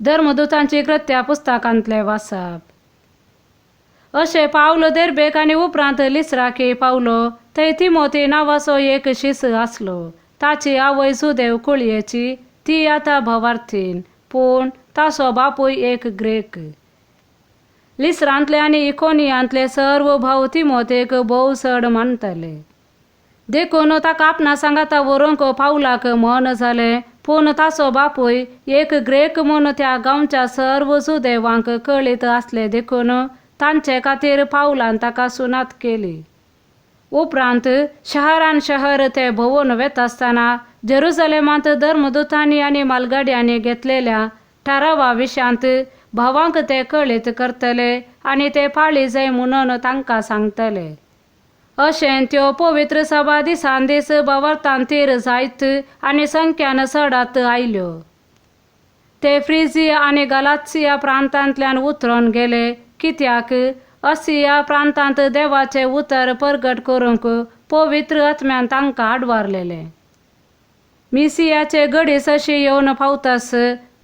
धर्मदुतांची कृत्या पुस्तकांतलें वाचप. अशें पावलो देर्बेक आनी उपरांत लिस्राकी पावलो थंय तिमोती नांवाचो एक शीस आसलो. ताची आवय सुदेव कुळयेची, ती आतां भवार्थीन, पूण ताचो बापूय एक ग्रेक. लिस्रांतले आनी इकोनियांतले सर्व भाव तिमोतेक भोव चड मानताले. देखून ताका आपणा सांगाता व्हरूंक पावलाक मन जालें. पूण ताचो बापूय एक ग्रेक म्हूण त्या गांवच्या सर्व सुदेवांक कळीत आसलें, देखून तांचे खातीर पावलान ताका सुनात केली. उपरांत शहरान शहर ते भोंवून वेता आसतना जेरुजलेमांत धर्मदुतांनी आनी मालगाड्यांनी घेतलेल्या ठरावा विशयांत भावांक ते कळीत करतले आनी ते पाळी जाय म्हणून तांकां सांगतले. अशें त्यो पवित्र सभा दिसान दीस भावार्थान जायत आनी संख्यान चडात आयल्यो. ते फ्रिजिया आनी गलात्सिया प्रांतांतल्यान उतरून गेले, कित्याक असिया प्रांतांत देवाचें उतर परगट करूंक पवित्र आत्म्यान तांकां आडवारलेलें. मिसियाचे गडीस अशी येवन पावतास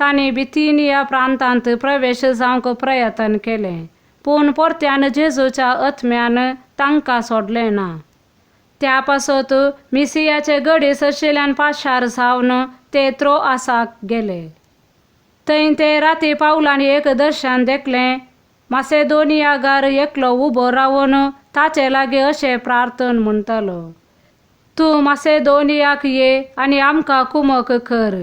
तांणी बिथिनिया प्रांतांत प्रवेश जावंक प्रयत्न केलें, पूण परत्यान जेजूच्या आत्म्यान तांकां सोडलें ना. त्या पासत मिसियाचे गडीस आशिल्ल्यान पाशार जावन ते त्रोआसाक गेले. थंय ते राती पावलान एक दर्शन देखलें. मासेदोनियागार एकलो उबो रावन ताचे लागीं अशें प्रार्थन म्हणटालो, तूं मासेदोनियाक ये आनी आमकां कुमक कर.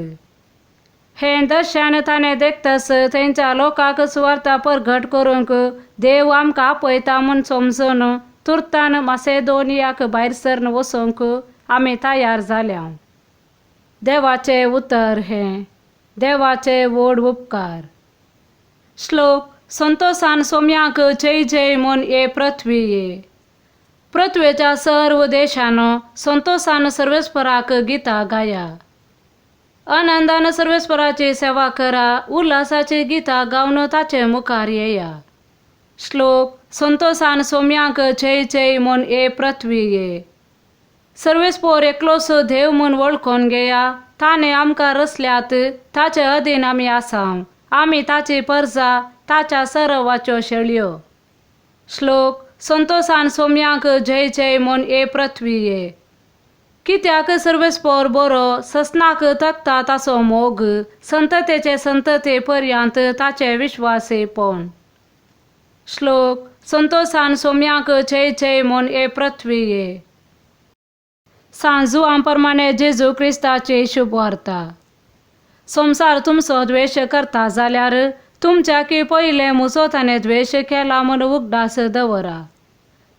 हें दर्शन ताणें देखतास थंयच्या लोकांक सुवार्ता परगट करूंक देव आमकां आपयता म्हूण समजून तुर्तान मासेदोनियाक भायर सरन वचूंक आमी तयार जाल्या. देवाचें उतर हें. देवाचे व्हड उपकार. श्लोक. संतोसान सोम्याक जय जय म्हूण ये पृथ्वी ये. पृथ्वेच्या सर्व देशान संतोसान सर्वेस्पराक गितां गाया. आनंदान सर्वेस्पराची सेवा करा, उल्हासाची गितां गावन ताचे मुखार येया. श्लोक. संतोसान सोम्याक जय जय म्हूण ये पृथ्वी ये. सर्वेस्पोर एकलोच देव म्हूण वळखून घेया. ताणें आमकां रचल्यात, ताचे अधीन आमी आसा. आमी ताची परजा, ताच्या सरवाच्यो शेळयो. श्लोक. संतोसान सोम्याक जय जय म्हूण ये पृथ्वी ये. कित्याक सर्वेस्पोर बरो, ससनाक तकता ताचो मोग, संततेचे संतते पर्यंत ताचे विश्वासेपण. श्लोक. संतोसान सोम्याक जय जय म्हूण ये पृथ्वी ये. सांजुआ प्रमाणे जेजू क्रिस्ताची शुभवार्ता. संवसार तुमचो द्वेश करता जाल्यार तुमच्या की पयलें म्हजो ताणें द्वेश केला म्हूण उगडास दवरा.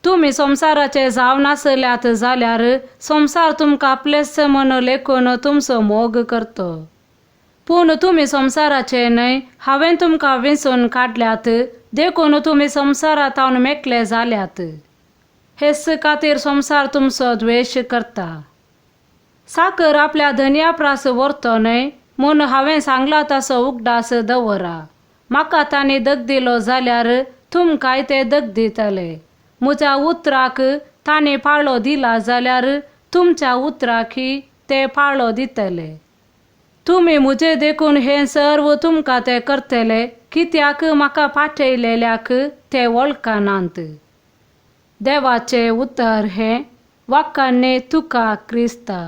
तुमी संवसाराचे जावन आसल्यात जाल्यार संवसार तुमकां आपलेच म्हूण लेखून तुमचो मोग करतो. पूण तुमी संवसाराचे न्हय, हांवें तुमकां विंचून काडल्यात, देखून तुमी संवसारांत मेकले जाल्यात. हेच खातीर संवसार तुमचो द्वेश करता. साकर आपल्या धनया प्रास व्हरतो न्हय म्हूण हांवें सांगलां ताचो उगडास दवरा. म्हाका तांणी दग दिलो जाल्यार तुमकांय ते दग दितले. म्हज्या उतराक तांणी पाळो दिला जाल्यार तुमच्या उतराकय ते पाळो दितले. तुमी म्हजे देखून हें सर्व तुमकां ते करतले, कित्याक म्हाका पाठयलेल्याक ते वळखनात. देवाचें उतर हें. वाखाणणी तुका क्रिस्ता.